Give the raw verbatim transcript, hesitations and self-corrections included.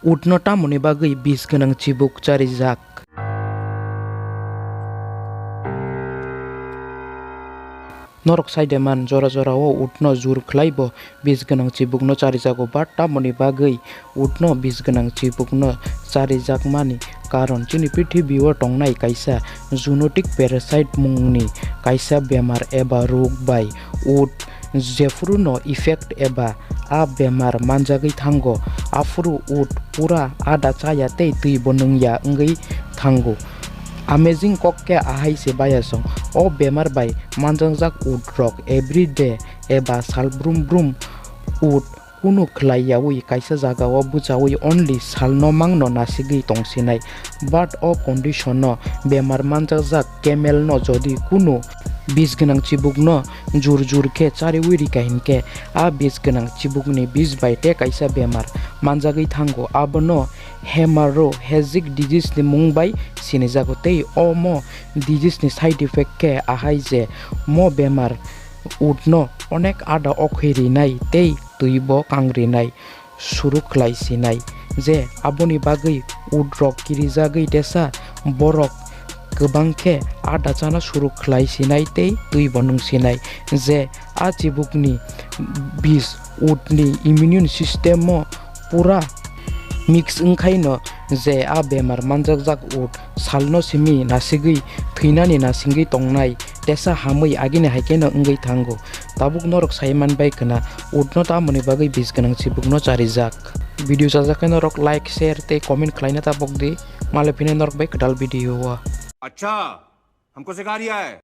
Utno tamoni bagwi bis gwnang chibuk charijak? Norok sai de man, jora jora o utno jur khlai bo bis gwnang chibukno charijago, but tamoni bagwi utno bis gwnang chibukno charijakmani karon chini prithibi o tongnai kaisa zoonotic parasite mungni kaisa bemar eba ruk bai ut jephuru no effect eba a bemar manjagwi thango, aphuru ut pura ada chaya tei twi bo nungya wngwi thango. Amazing kok khe ahai se bayasong, o bemar bai manjakjak ut rok everyday eba sal brum brum ut kunu khlai yaui kaisa jaga o bwchaui only salno mangno nasigwi tongsinai. But o condition no bemar manjakjak camel no jodi kunu bis gwnang chibuk no jur jur khe chariui rika hinkhe, a bis gwnang chibuk ni bis bai tei kaisa bemar manjagwi thango, abono hemorrhagic disease ni mung bai sinijago. Tei omo disease ni side effect khe ahai je mo bemar ut no onek ada okhoi rinai tei twi bo kang rinai, suru khlai sinai, je aboni bagwi ut rok kirijagwi tesa borok kwbang khe ada chana suru khlai sinai tei twi bo nung sinai, je a chibuk ni bis ut ni immune system o pura mix wngkhaino je a bemar manjakjak ut salno simi nasigwi thwinani nasingwi tongnai tesa hamwi agini hai kheno wngwi thango. Tabuk norok sai man bai khna utno tamoni bagwi bis gwnang chibukno charijak. Video chajak khe norok like, share tei comment khlaina tabok di. Male phine norok bai kwtal video o. अच्छा, हमको सिखा रिया है।